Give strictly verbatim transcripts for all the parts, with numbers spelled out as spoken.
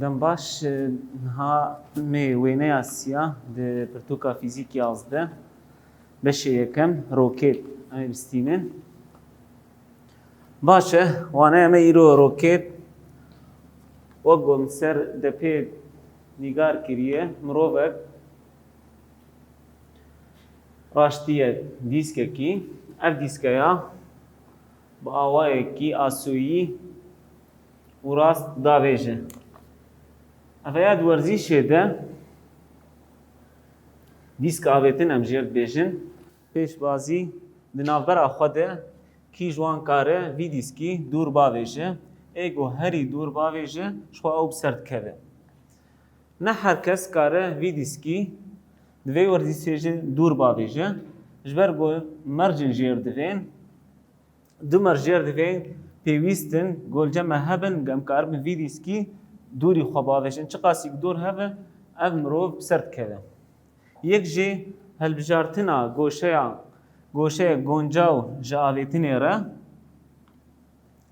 Dem baş, e, niha me wêneya siya di pirtûka fîzîk yazdeh, beşê yekem, roket, em ê bistînin. Baş e, waneya me îro roket, wek ku min ser depê nîgar kiriye, mirovek raştiye dîskekî. Ev dîskeya bi awayekî asoyî û rast davêje. Ev ya di werzîşê de dîsk avêtin em jêr dibêjin. Pêşbazî di navbera xwe de kî ji wan kare vî dîskî dûr bavêje, ê ku herî dûr bavêje, ji xwe ew bi ser dikeve. Ne her kes kare vî dîskî di vê werzîşê jî dûr bavêje, ji ber ku mercên jêr divên, du merc jêr divên pêwîst in, golce me hebin, em karibin vî dîskî dûrî xwe bavêjin. Çiqasî ku dûr hebe, ev mirov bi ser dikeve. Yek jî hilbijartina goşeya, goşeyek goncaw ji avêtinê re.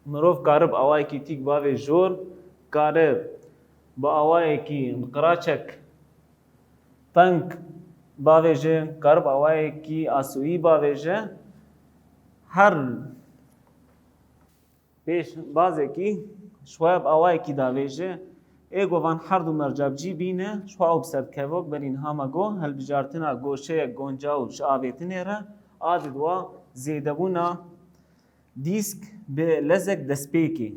Mirov karib awayekî tîk bavê jor, karib bi awayekî qiraçek teng bavêje, karib awayekî asoyî bavêje. Her pêşbazekî ji xwe bi awayekî davêje. Ê ku van her du merca bi cî bîne, ji xwe ew bi ser dikeve. Wek berî niha me got, hilbijartina goşeyek goncaw ji avêtinê re a diduwa zêdebûna dîsk bi lezek destpêkê.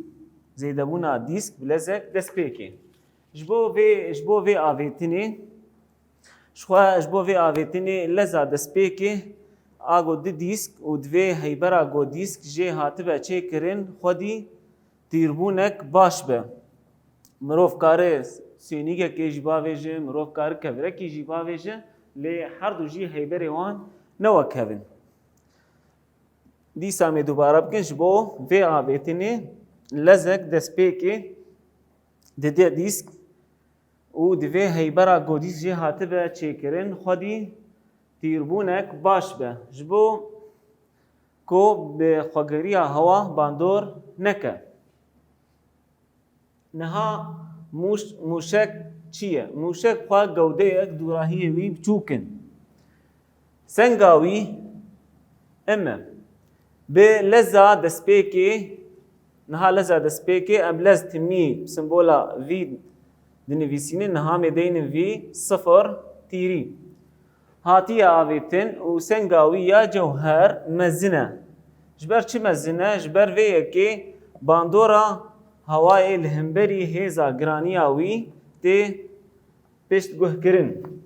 Zêdebûna dîsk bi lezek destpêkê. Ji bo vê, ji bo vê avêtinê, ji xwe, ji bo vê avêtinê leza destpêkê a ku di dîsk û di vê heybera ku dîsk jê hatibe çêkirin, xwedî tîrbûnek baş be. Mirov kare sênîgekê jî bavêje, mirov kare kevirekî jî bavêje, lê her du jî heyberê wan ne wek hev in. Dîsa em ê dubare bikin, ji bo vê avêtinê lezek destpêkê dide dîsk û di vê heybera ku dîsk jê hatibe çêkirin, xwedî tîrbûnek baş be, ji bo ku bi xwegeriya hewa bandor neke. Niha mûş-, mûşek çi ye? Mûşek xwe gewdeyek dûrahiyê wî biçûk in. Senga wî em e. Bi leza destpêkê, niha leza destpêkê, em lez timî simbola V dinivîsînin, niha em ê deynin V sifir tîrî. Hatiye avêtin û senga wî ya cewher mezin e. Ji ber çi mezin e? Ji ber vê yekê bandora hewayê li hemberî hêza giraniya wî tê piştguhkirin.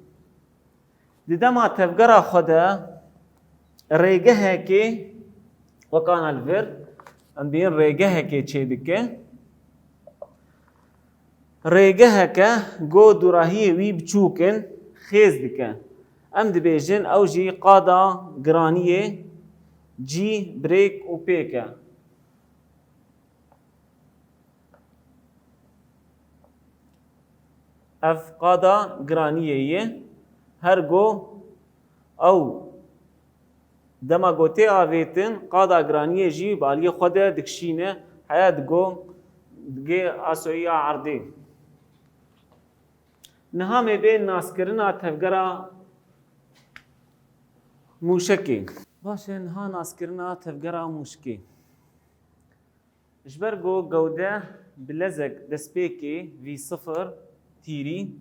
Di dema tevgera xwe de rêgehekê, wek ana li vir, em dibînin rêgehekê çêdike. Rêgeheke ku dûrahiyê wî biçûk in, xêz dike. Em dibêjin ew jî qada giraniyê cî, birêk û pêk e. Ev qada giraniyê ye. Her ku ew dema ku tê avêtin, qada giraniyê jî bi aliyê xwe de dikişîne, heya digo digê asoyiya erdê. Niha me bê naskirina tevgera mûşekê. Baş e, niha naskirina tevgera mûşkê. Ji ber ku gewde bi lezek destpêkê V sifir tîrî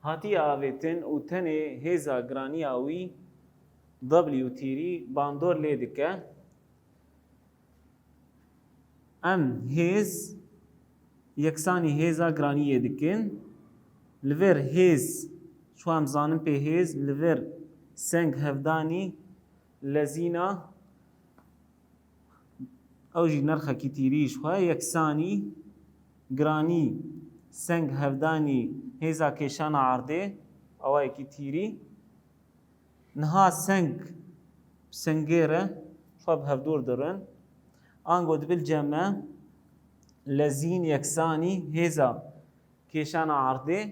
hatiye avêtin û tenê hêza giraniya wî W tîrî bandor lê dike, em hêz yeksanî hêza giraniyê dikin. Li vir hêz, çawa em zanin pê hêz, li vir seng hevdanî lezîna, ew jî nerxekî tîrî ji xwe, yeksanî giranî seng hevdanî hêza kêşana erdê, awayekî tîrî. Niha seng, sengê re xwe bi hevdûr dirin. Ango dibil cem me lezîn yeksanî hêza kêşana erdê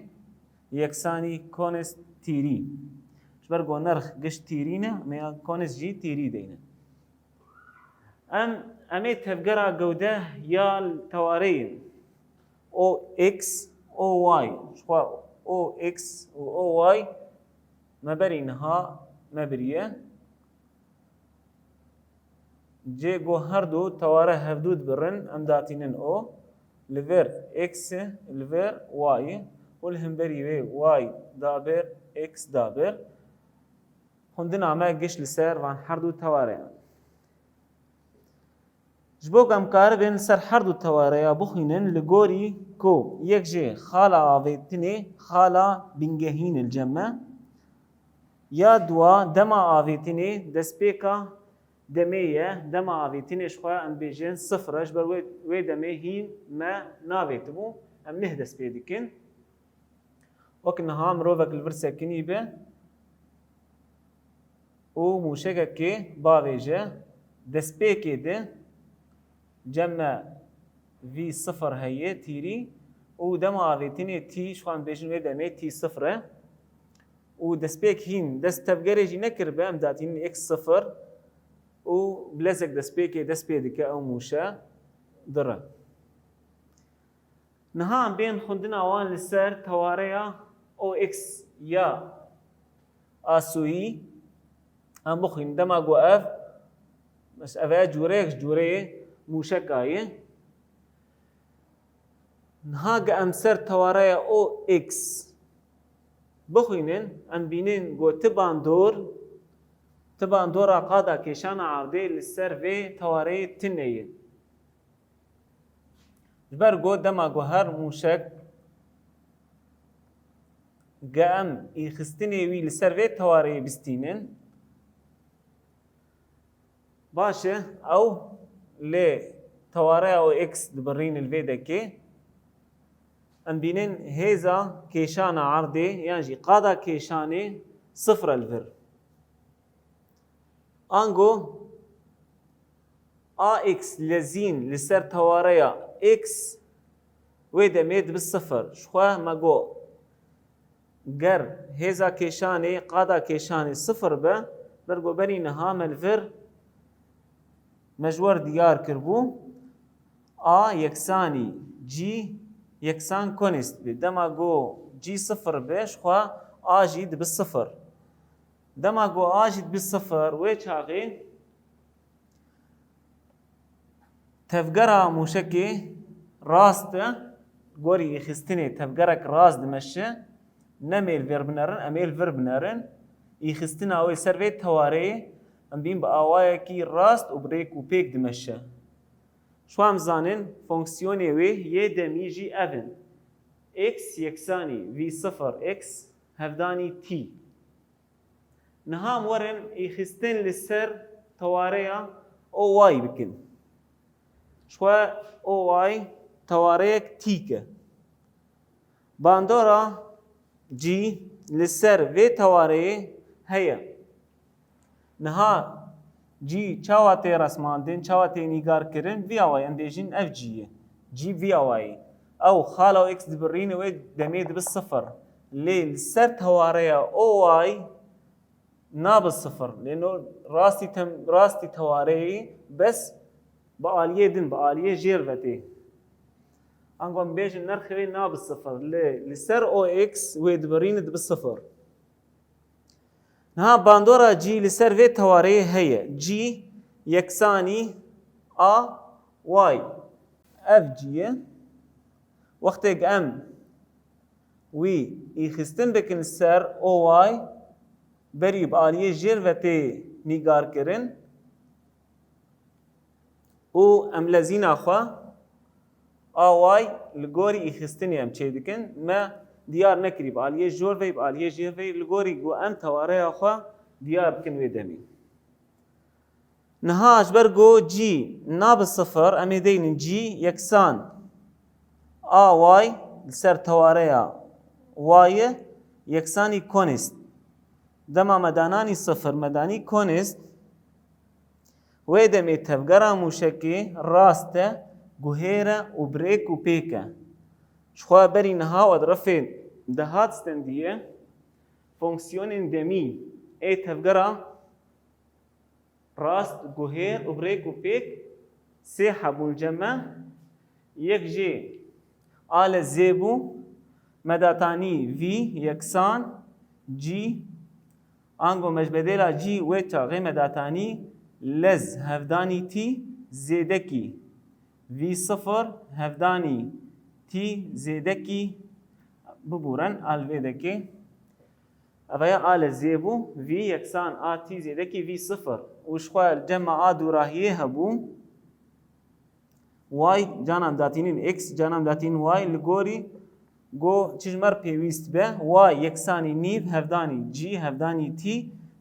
yeksanî konês tîrî. Ji ber ku nerx gişt tîrî ne, me ya konês jî tîrî deyne. Em, em ê tevgera gewde ya tewareyê O x, o y. Ji xwe o x û o y me berî niha me biriye. Cê ku her du teware hevdû dibirin, em datînin o. Li vir x, li vir y û li hemberî wê y dabir, x dabir. Xwendina me giş li ser van her du tewareyan. Ji bo ku em karibin li ser her du tewareya bixwînin, li gorî ku yek jê xala avêtinê, xala bingehîn li cem me, ya dua dema avêtinê destpêka demê ye, dema avêtinê ji xwe em bêjin sifir e, ji ber wê, wê demê hîn me navêtibû, em neh dest pê dikin. Wek niha mirovek li vir sekinî be û mûşekekê bavêje, destpêkê de cem me vî sifir heye tîrî û dema avêtinê tî, ji xwe em bêjin wê demê tî sifir e û destpêk hîn dest tevgerê jî nekiribe, em datînin x sifir û bilezek destpêkê dest pê dike ew mûşe dire. Niha em bên xwendina wan li ser tewareya o x ya asûyî. Em bixwînin dema ku ev, mes-, ev e cûreyek ji cûreyê mûşeka ye. Niha ge em ser tewareya o x bixwînin, em bînin ku ti bandor, ti bandora qada kêşana erdê li ser vê tewareyê tune ye. Ji ber ku dema ku her mûşek ge em îxistinê wî li ser vê tewareyê bistînin, baş e, ew lê tewareya o x dibirînin li vê dekê, em bînin hêza kêşana erdê yan jî qada kêşanê sifir e li vir. Ango a x lezîn li ser tewareya x wê demê dibi sifir. Ji xwe me got, ger hêza kêşanê, qada kêşanê sifir be, ber ku berî niha me li vir me ji we re diyar kiribû, a yeksanî g yeksan konist be. Dema ku g sifir be, ji xwe a jî dibi sifir. Dema ku a jî dibi sifir, wê çaxê tevgera mûşekê rast e, gorî îxistinê tevgerek rast dimeşe, ne em ê li vêr binerin, em ê li vir binerin. Îxistina wê ser vê tewareyê em bîn bi awayekî rast û bi rêk û pêk dimeşe. Ji xwe em zanin fonksiyonê wê yê demî jî ev in. X yeksanî vî sifir x hevdanî t. Niha em werin îxistin li ser tewareya o y bikin. Ji xwe o y tewareyek tîk e. Bandora g li ser vê tewareyê heye. Niha g çawa tê resmandin, çawa tê nîgar kirin, vî awayî em bêjin ev g ye. G vî awayî. Ew xala x dibirîne wê demê dibi sifir. Lê li ser tewareya o y nabe sifir. Lê no rastî tem-, rastî tewareyê bes bi aliyê din, bi aliyê jêr ve tê. Ango em bêjin nerxê wê nabe sifir. Lê li ser o x wê dibirîne dibi sifir. Niha bandora g li ser vê tewareyê heye. G yeksanî a y. Ev g ye. Wextê em wî îxistin bikin ser o y, berî bi aliyê jêr ve tê nîgar kirin û em lezîna xwe a y li gorî îxistinê em çêdikin. Me diyar nekirî bi aliyê jor ve, bi aliyê jêr ve, li gorî ku em tewareya xwe diyar bikin wê demê. Niha ji ber ku g nabe sifir, em ê deynin g yeksan a y li ser tewareya y ye, yeksanî konist. Dema me dananî sifir, me danî konist, wê demê tevgera mûşekê rast e, guhêr e û bi rêk û pêk e. Ji xwe berî niha we di refê de hat stendiye, fonksiyonên demî ê tevgera rast, guhêr û bi rêk û pêk sê hebûn cem me. Yek jê A lez zê bû, me datanî V yeksan G, ango me ji bedêla G wê çaxê me datanî lez hevdanî T zêdekî V sifir hevdanî T zêdekî, bibûren a li vê dekê. Ev ya a lez zê bû, V yeksan A T zêdekî V sifir. Û ji xwe li cem me a dûrahiyê hebû. Y cana em datînin X, cana em datînin Y, li gorî go çi ji me re pêwîst be, Y yeksanî nîv hevdanî G hevdanî T,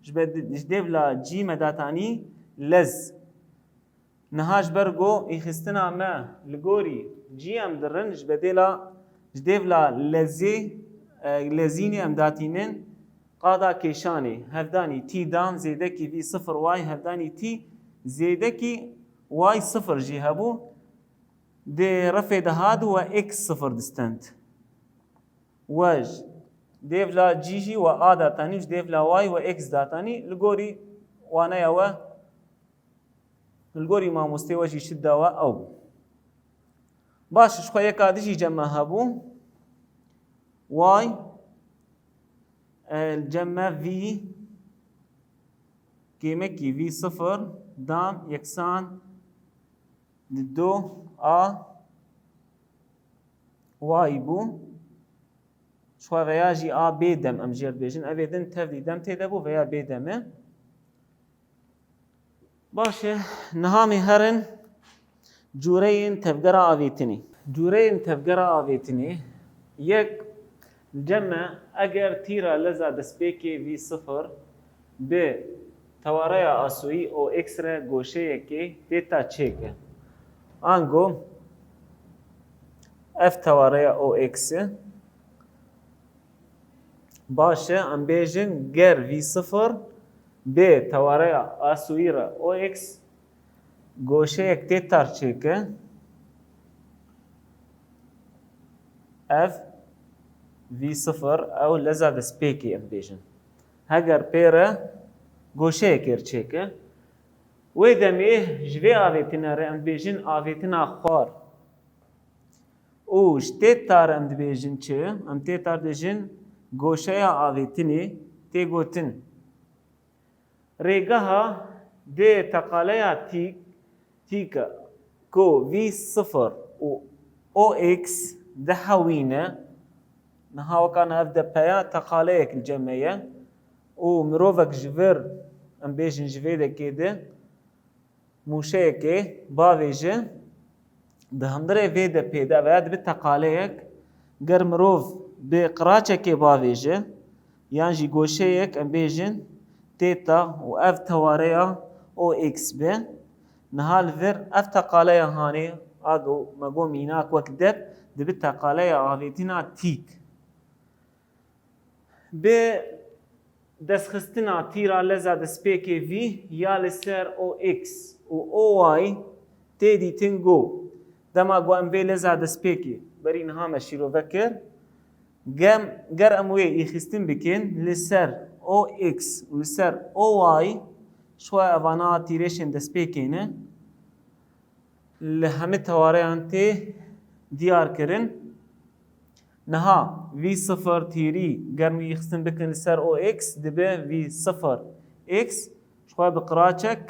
ji be-, ji dêvla G me datanî lez. Niha ji ber go îxistina me li gorî G em dirin, ji bedêla, ji dêvla lezê, e, lezînê em datînin qada kêşanê, hevdanî T dan zêdekî V sifir Y hevdanî T zêdekî Y sifir jî hebû, di refê de hat û we X sifir distend. We ji dêvla G jî we A datanî, ji dêvla Y we X datanî, li gorî waneya we, li gorî mamostê we jî şit da we ew bû. Baş, ji xwe yeka dijî cem me hebû. Y, e, li cem me V, kêmekî V sifir, dan yeksan di du A Y bû. Ji xwe veya jî A bê dem em jê re dibêjin. Evê din tevlî dem tê de bû veya bê dem e. Baş e, niha em ê herin cûreyên tevgera avêtinê. Cûreyên tevgera avêtinê, yek, li cem me eger tîra leza destpêkê V sifir bi tewareya asoyî O X re goşeyekê têta çêke. Ango ev tewareya O X e. Baş e, em bêjin ger V sifir bê tewareya asoyî re O X goşeyek têta çêke, ev V sifir ew leza destpêkê em bêjin. Heger pê re goşeyekê re çêke, wê demê ji vê avêtine re em dibêjin avêtina xwar. Û ji têta re em dibêjin çi? Em têta dibêjin goşeya avêtinê tê gotin. Rêgeha dê teqaleya tîk, tîke ku V sifir û O X dihewîne, niha wekana ev depeya teqaleyek li cem me ye û mirovek ji vir, em bêjin ji vê dekê de, mûşeyekê bavêje, di hundirê vê depê de veya dibe teqaleyek, ger mirov bi qiraçekê bavêje, yan jî goşeyek, em bêjin têta û ev tewareya O X be. Niha li vir ev teqaleya hanê, a go-, me got mînak wek dep, dibe teqaleya avêtina tîk. Bi destxistina tîra leza destpêkê V ya li ser O X û O Y tê dîtin ku dema ku em vê leza destpêkê berî niha me şîrove kir, gem, ger em wê îxistin bikin li ser O X û li ser O Y, ji xwe evana tîrêşên destpêkê ne. Li hemî tewareyan tê diyar kirin. Niha V sifir tîrî ger em wî xistin bikin li ser O X dibe V sifir X, ji xwe bi qiraçek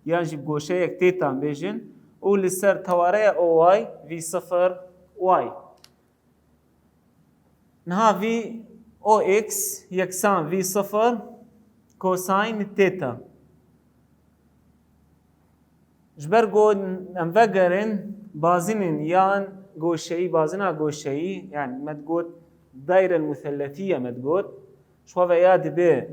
yan jî bi goşeyek têta em bêjin û li ser tewareya O Y V sifir Y. Niha V O X yeksan V sifir cosine têta. Ji ber ku em vegerin bazinên yan goşeyî, bazina goşeyî, yani me digot dayre muselletiye me digot, ji xwe ve ya dibe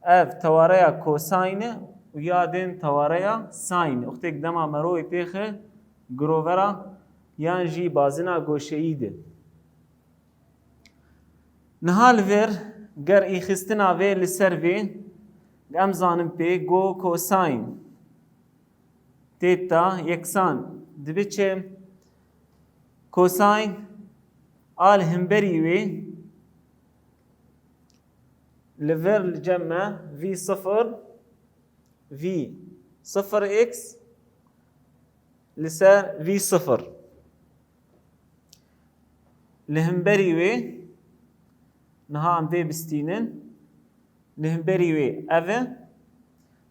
ev tewareya cosine û ya din tewareya sine. Wextêk dema merowê têxe girovera yan jî bazina goşeyî de. Niha li vir ger îxistina vê li ser vê, em zanin pê go cosine têta yeksan dibe çi? Cosine a li hemberî wê li vir li cem me V sifir, V sifir X li ser V sifir. Li hemberî wê, niha em vê bistînin, li hemberî wê ev e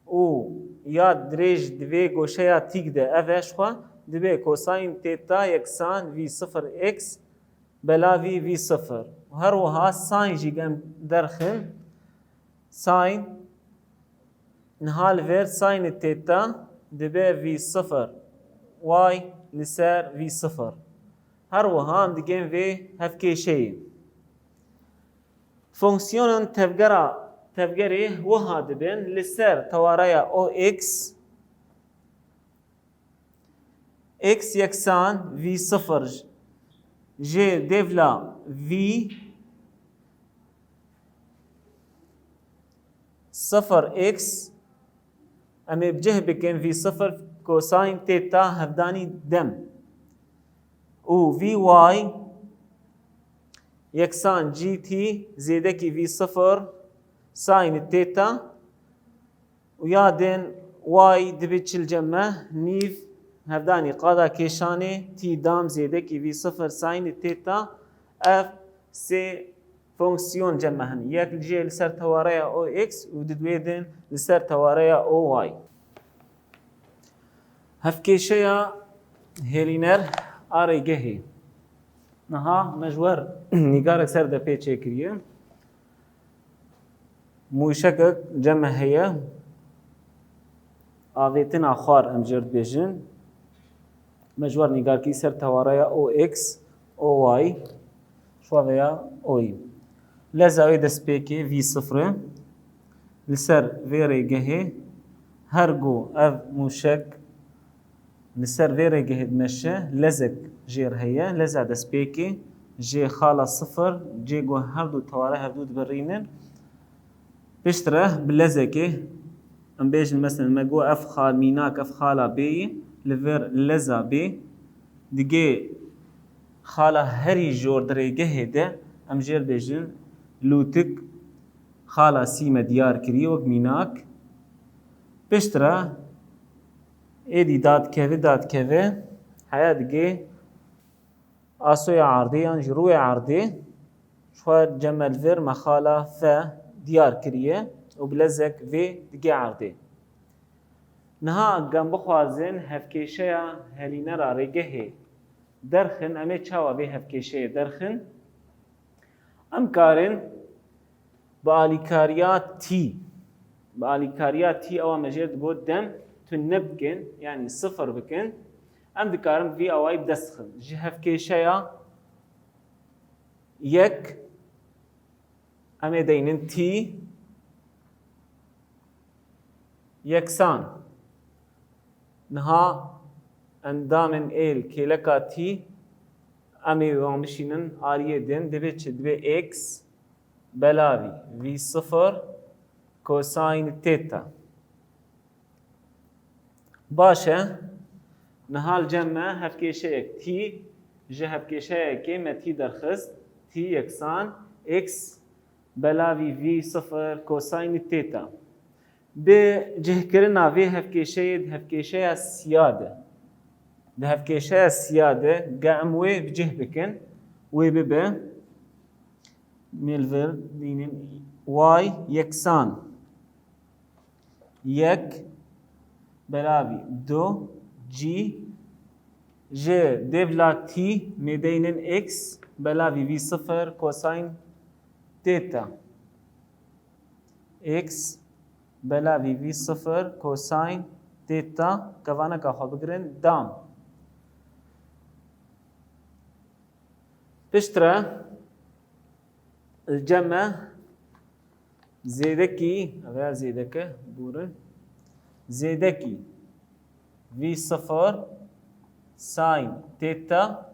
û ya dirêj di vê goşeya tîk de ev e, ji xwe dibe kosayn teta yeksan V sifir x belavî V sifir. Û her wiha sayn jî em derxin, sayn niha li vêr saynê teta dibe V sifir, y li ser V sifir. Her wiha em digên vê hevkêşeyê. Fonksiyonên tevgera, tevgerê wiha dibin: li ser tewareya O X, x yeksan V sifir, jê dêvla V sifir x, em ê bi cih bikin V sifir kosayn teta hevdanî dem. Û V Y yeksan G T zêdekî V sifir sayn teta û ya din y dibe çil cem me nîv hevdanî qada kêşanê T dam zêdekî V sifir sayn teta. Ev sê fonksiyon cem me hene. Yek jê li ser tewareya O X û di duê din li ser tewareya O Y. Hevkêşeya hêlîner a rêgehê. Niha me ji we nîgarek ser de pê çêkiriye. Mûşekek cem me heye. Avêtina xwar em jê re dibêjin. Me ji we nîgar kir ser tewareya O X, O Y, ji we veya O Y. Leza wê destpêkê V sifir e. Li ser vê rêgehê her ku ev mûşek li ser vê rêgehê dimeşe, lezek jê re heye, leza destpêkê jê xala sifir, cê ku her du teware hevdu dibirînin. Piştre bi lezekê, em bêjin, meselen, me got ev xal mînak, ev xala B yî, li vir leza B, digê xala herî jor di rêgehê de, em jê re bêjin lûtik, xala sî me diyar kiriye wek mînak. Piştre êdî dadikeve, dadikeve, heya digê asoya erdê yan jî rûyê erdê, ji xwe cem me li vir me xala F diyar kiriye û bi lezek V digê erdê. Niha gem bixwazin hevkêşeya hêlînera rêgehê derxin, em ê çawa vê hevkêşeyê derxin? Em karin bi alîkariya T, bi alîkariya T ewa me jê re digot dem tune bikin, yanî sifir bikin, em dikarin vî awayî bi dest xin. Ji hevkêşeya yek em ê deynin T yeksan. Niha endamên êl kêleka T, em ê wan bişînin aliyê din, divê çi? Divê x belavî V sifir kosayn teta. Baş e, niha li cem me hevkêşeyek T, ji hevkêşeyekê me T derxist, T yeksan x belavî V sifir kosayn teta. Bi cihkirina vê hevkêşeyê di hevkêşeya siya de, di hevkêşeya siya de ge em wê bi cih bikin, wê bibe, mêl vir dînin y yeksan yek belavî du G, ji dêvla T mêdeynin x belavî V sifir kosayn teta. X belavî V sifir kosayn teta, kevaneka xwe bigirin, dam. Piştre li cem me zêdekî, ev ya zêdeke, bûrin, zêdekî V sifir sayn teta,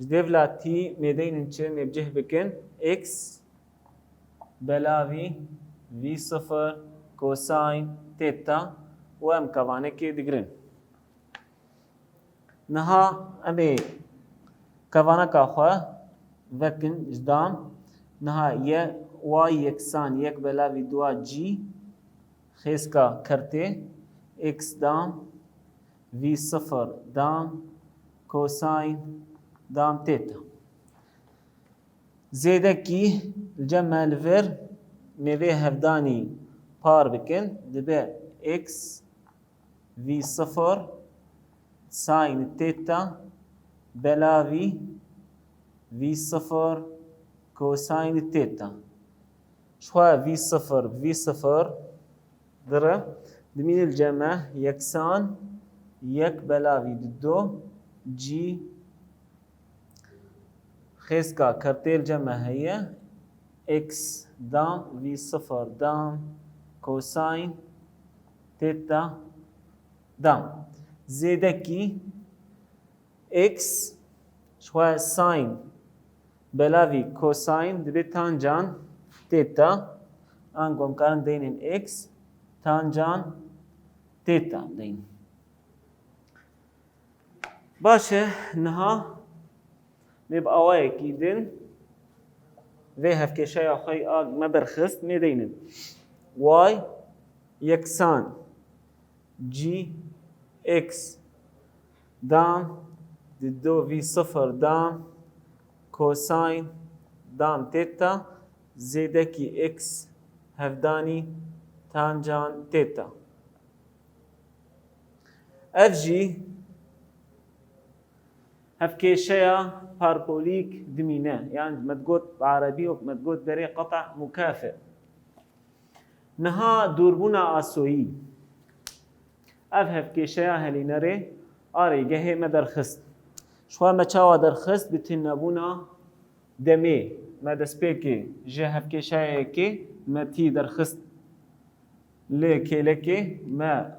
ji dêvla T mêdeynin çi, em ê bi cih bikin, x belavî V sifir kosayn teta û em kevanekê digirin. Niha em ê kevaneka xwe vekin ji dam. Niha ye y yeksan yek belavî dua G xêzka kertê x dam V sifir dam kosayn dam teta. Zêdekî li cem me li vir, me vê hevdanî par bikin, dibe x V sıfır sin theta belavî V sıfır kosin theta. Ji xwe V sıfır, V sıfır dire, dimîne li cem me yeksan yek belavî dido, cî xêzka kertê li cem me heye, x dam V sıfır dam kosin theta dam. Zêdekî x ji xwe sin belavî kosin dibe tancan theta. Ango em karin deynin x tancan theta deynin. Baş e, niha me bi awayekî din vê hevkêşeya xwe a me derxist, me deynin y yeksan g x dam dido V sıfır dam kosin dam theta zêdekî x hevdanî tancan theta. Ev jî hevkêşeya parbolîk dimîne. Yan me digot bi erebî wek me digot berê qeta mukafe. Niha dûrbûna asoyî. Ev hevkêşeya helînerê a rêgehê me derxist. Ji xwe me çawa derxist? Bi tunebûna demê. Me destpêkê ji hevkêşeya yekê me tî derxist li kêlekê, me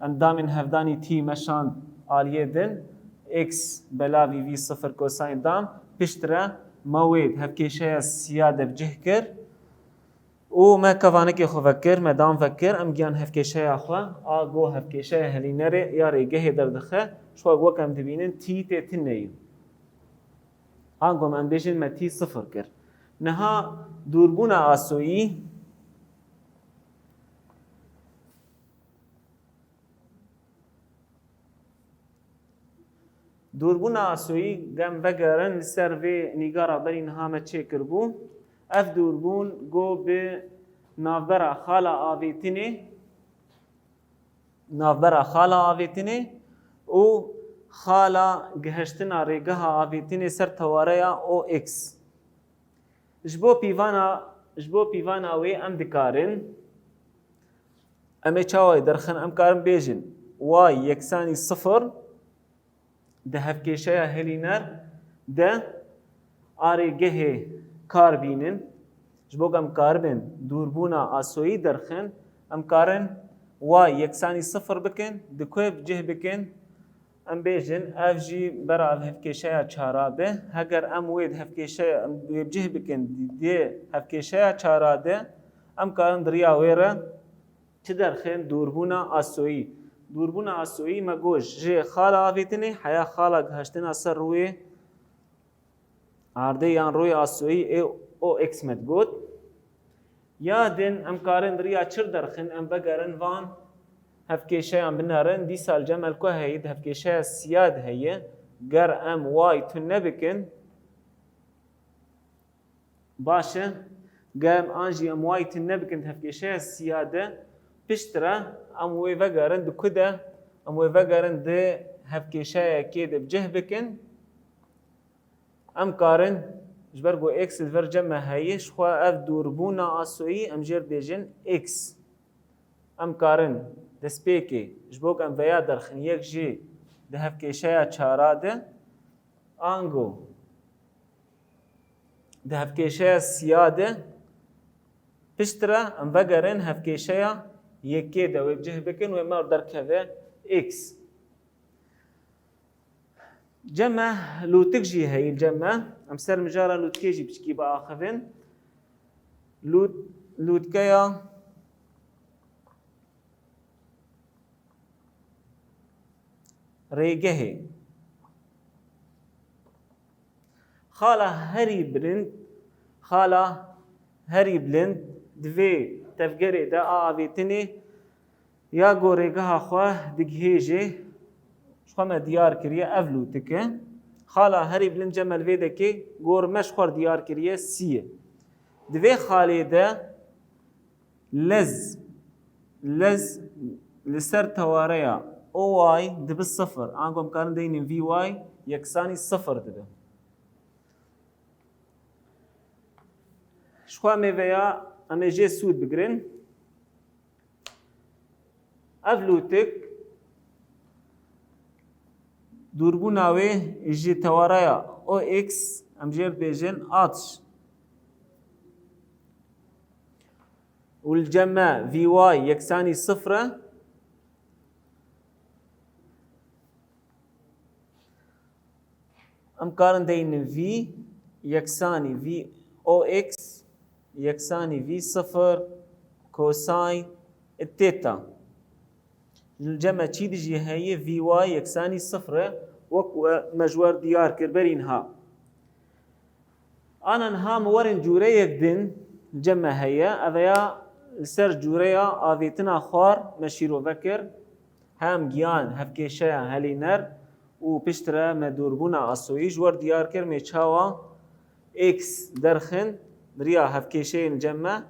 endamên hevdanî tî me şand aliyê din, x belavî V sıfır kosin dam, piştre me wê di hevkêşeya siya de bi cih kir û me kevanekê xwe vekir, me dam vekir, em giyan hevkêşeya xwe, a go hevkêşeya helînerê ya rêgehê derdixe, ji xwe wek em dibînin tî tê tune ye. Ango em bêjin me tî sifir kir. Niha dûrbûna asoyî, dûrbûna asoyî, gem vegerin li ser vê nîgara berî niha me çêkiribû. Ev dûrbûn go bi navbera xala avêtinê, navbera xala avêtinê û xala gihiştina rêgeha avêtinê ser tewareya O X. Ji bo pîvana, ji bo pîvana wê em dikarin, em ê çawa derxin, em karin bêjin y yeksanî sifir di hevkêşeya helîner de a rêgehê kar bînin. Ji bo ku em karibin dûrbûna asoyî derxin, em karin y yeksanî sifir bikin, di ku bi cih bikin, em bêjin, ev jî bera ev hevkêşeya çara be. Heger em wê di hevkêşeya, em wê bi cih bikin, di hevkêşeya çara de, em karin di riya wê re çi derxin? Dûrbûna asoyî. Dûrbûna asoyî me got ji xala avêtinê heya xala gihiştina ser rûyê erdê yan rûyê asoyî ê O X me digot. Ya din em karin di riya çi derxin, em vegerin van hevkêşeyan binerin, dîsa li cem me li ku heye, di hevkêşeya siya de heye, ger em y tune bikin, baş e, ger em an jî em y tune bikin di hevkêşeya siya de, piştre em wê vegerin di ku de, em wê vegerin di hevkêşeya yekê de bi cih bikin. Em karin, ji ber ku x li vir cem me heye, ji xwe ev dûrbûna asoyî em jê re dibêjin x. Em karin destpêkê, ji bo ku em veya derxin, yek jî di hevkêşeya çara de, ango di hevkêşeya siya de, piştre em vegerin hevkêşeya yekê de wê bi cih bikin, wê me derkeve x. Cem me lûtik jî heye li cem me. Em ser mijara lûtikê jî piçkî biaxivin. Lût-, lûtkeya rêgehê. Xala herî bilind, xala herî bilind di vê tevgerê de a avêtinê ya ku rêgeha xwe digihêjê, ji xwe me diyar kiriye, ev lûtik e. Xala herî bilind cem me li vê dekê gor me ji xwe diyar kiriye sî ye. Di vê xalê de lez, lez li ser tewareya O Y dibi sifir. Ango em karin deynin V Y yeksanî sifir dibe. Ji xwe em ê veya em ê jê sûd bigirin. Ev lûtik dûrbûna wê ji tewareya O X, em jê dibêjin, atiş. Û li cem me V Y yeksanî sifir e. Em karin deynin V yeksanî V O X yeksanî V sifir kosayn teta. Li cem me çî dijî heye, V Y yeksanî sifir e, wek we me ji wer diyar kir berî niha. Ana niha me werin cûreyek din li cem me heye. Ev ya li ser cûreya avêtina xwar me şîrove kir. Hem giyan hevkêşeya helîner û piştre me dûrbûna asoyî ji wer diyar kir, me çawa X derxin, bi riya hevkêşeyên cem me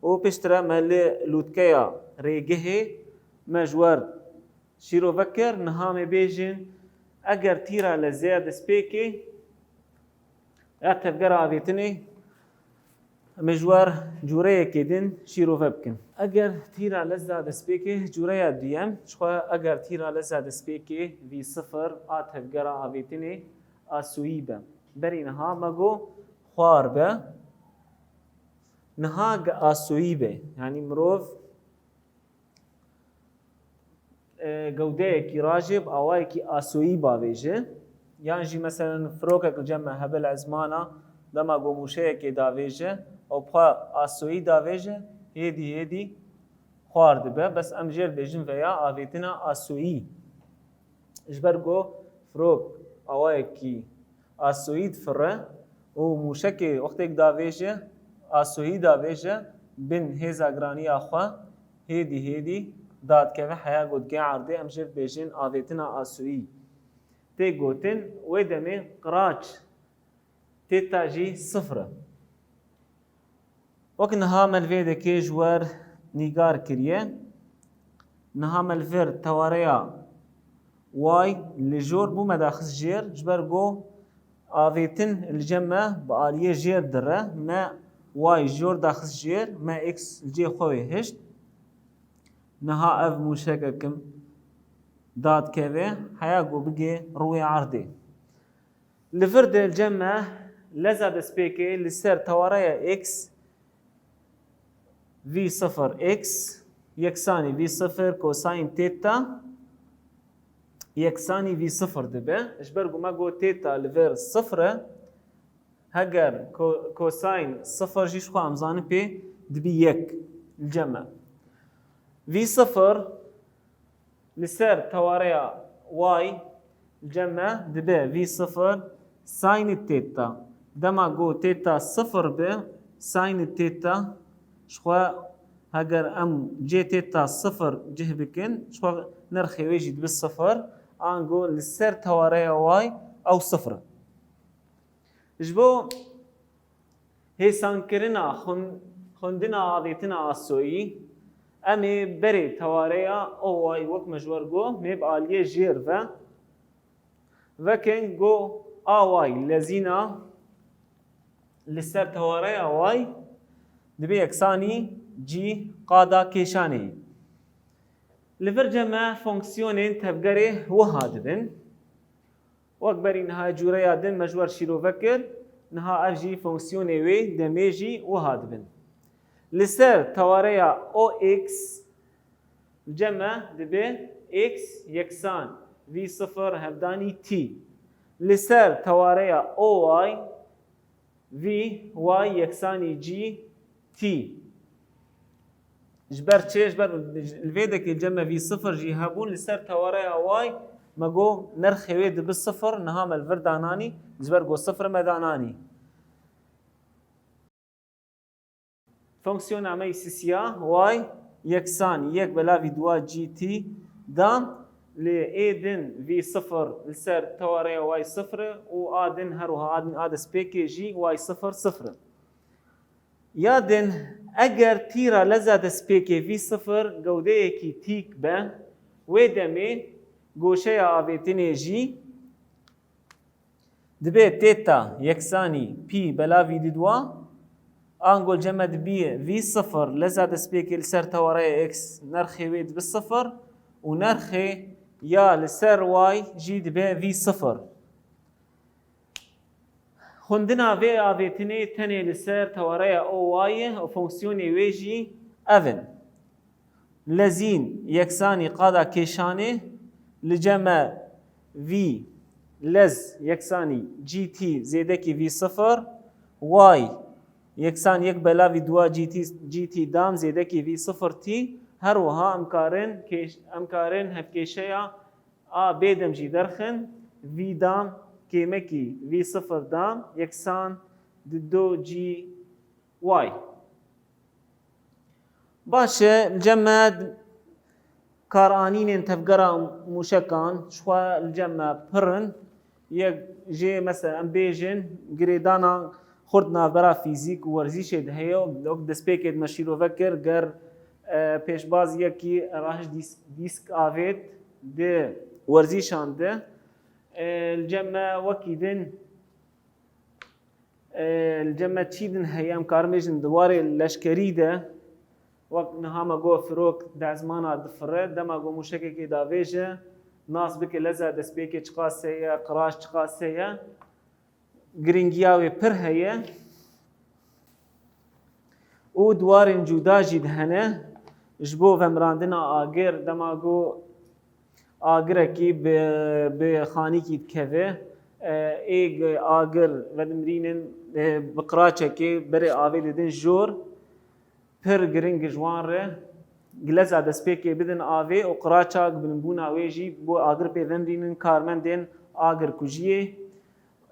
û piştre me li lûtkeya rêgihê me ji wer şîrove kir. Niha me bêjin, eger tîra lezê ya destpêkê ya tevgera avêtinê, em ê ji wer cûreyekê din şîrove bikin. Eger tîra leza destpêkê cûreya duyem, ji xwe eger tîra leza destpêkê V sifir a tevgera avêtinê asoyî be. Berî niha me got xwar be. Niha ge asoyî be. Yanî mirov e, gewdeyekî rajê bi awayekî asoyî bavêje. Yan jî meselen firokek li cem me hebe li ezmana, dema ku mûşeyekê davêje, ew bi xwe asoyî davêje, hêdî hêdî xwar dibe. Bes em jê dibêjin veya avêtina asoyî. Ji ber ku firok awayekî asoyî difire û mûşekê wextêk davêje, asoyî davêje, bin hêza giraniya xwe hêdî hêdî dadikeve heya ku dike erdê, em jê dibêjin avêtina asoyî. Tê gotin, wê demê qiraç teta jî sifir e. Wek niha me li vê dekê ji wer nîgar kiriye. Niha me li vir tewareya Y li jor bû me daxist jêr, ji ber ku avêtin li cem me bi aliyê jêr dire, me Y jor daxist jêr, me X li cê xwe wê hişt. Niha ev mûşekekim dadikeve heya ku bigê rûyê erdê. Li vir de li cem me leza destpêkê li ser tewareya X V sifir X yeksanî V sifir kosayn teta yeksanî V sifir dibe. Ji ber ku me got teta li vir sifir e, heger ko-, kosayn sifir jî ji xwe em zanin pê dibî yek li cem me. V sifir li ser tewareya Y li cem me dibe V sifir saynî teta. Dema ku teta sifir be, saynî teta ji xwe heger em cê teta sifir cih bikin, ji xwe nirxê wê jî dibe sifir, ango li ser tewareya Y ew sifir e. Ji bo hêsankirina xwin-, xwendina avêtina asoyî, em ê berê tewareya O Y wek me ji wer got, mê bi aliyê jêr ve. Vekin got A Y lezîna li ser tewareya Y dibe yeksanî G qada kêşanê. Li vir cem me fonksiyonên tevgerê wiha dibin. Wek berî niha cûreya din me ji wer şîrove kir, niha ev jî fonksiyonê wê demê jî wiha dibin. Li ser tewareya O X li cem me dibe X yeksan V sifir hevdanî T. Li ser tewareya O Y V Y yeksanî G T. Ji ber çi? Ji ber li vê dekê cem me V sifir jî hebûn, li ser tewareya Y me got nirxê wê dibe sifir, niha me li vir dananî, ji ber got sifir me dananî. Fonksiyona me yî sisiya Y yeksanî yek belavî dua G T da. Lê ê din V sifir li ser tewareya Y sifir e û a din her wiha a din a destpêkê jî Y sifir sifir e. Ya din, eger tîra leza destpêkê V sifir gewdeyekî tîk be, wê demê goşeya avêtinê jî dibe teta yeksanî pî belavî didwa, ango ceme dibî V sifir leza destpêkê li ser tewareya X nerxê wê dibi sifir û nerxê ya li ser Y jî dibe V sifir. Xwendina vê avêtinê tenê li ser tewareya O Y ye û fonksiyonê wê jî ev in. Lezîn yeksanî qada kêşanê li ceme V lez yeksanî G T zêdekî V sifir, Y yeksan yek belavî dua G T, G T dam zêdekî V sifir T, her wiha em karin kêş-, em karin hevkêşeya A bêdem jî derxin, V dam kêmekî V sifir dam yeksan di do G Y. Baş e, li cem me karanînên tevgera mûşekan ji xwe li cem me pir in. Yek jê mesela em bêjin girêdana xurt navbera fîzîk û werzîşê de heye. Wek destpêkê me şîrove kir, ger, e, pêşbaz yekî rehş dîs-, dîsk avêt di werzîşan de, e, li cem me wekî din, e, li cem me çî din heye, em karin bêjin di warê leşkerî de, wek niha me got firok di ezmana difire, dema ku mûşekekê davêje, nas bike leza destpêkê çiqas heye, qiraç çiqas heye. Giringiya wê pir heye û di warên cuda jî de hene ji bo vemirandina agir, dema ku agirekî bi, bi xanîkî dikeve, e, ê agir vedimrînin, e, bi qiraçekê berê avê didin jor. Pir giring ji wan re, leza destpêkê bidin avê û qiraça bilimbûna wê jî bo agir pê vemrînin karmendên agirkujiyê.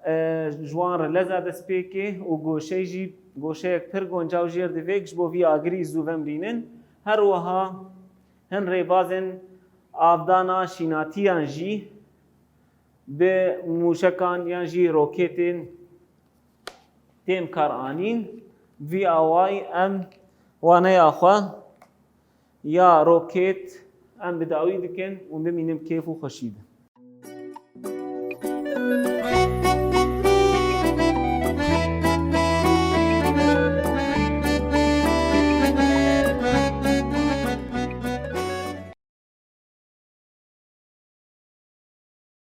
E, ji wan re leza destpêkê û goşeyê jî, goşeyek pir goncaw jêr divê ji bo vî agirî zû vemrînin. Her wiha hin rêbazên avdana şînatiyan jî bi mûşekan yan jî roketên tên kar anîn. Vî awayî em waneya xwe ya roket em bi dawî dikin û bimînin kêf û xweşî de.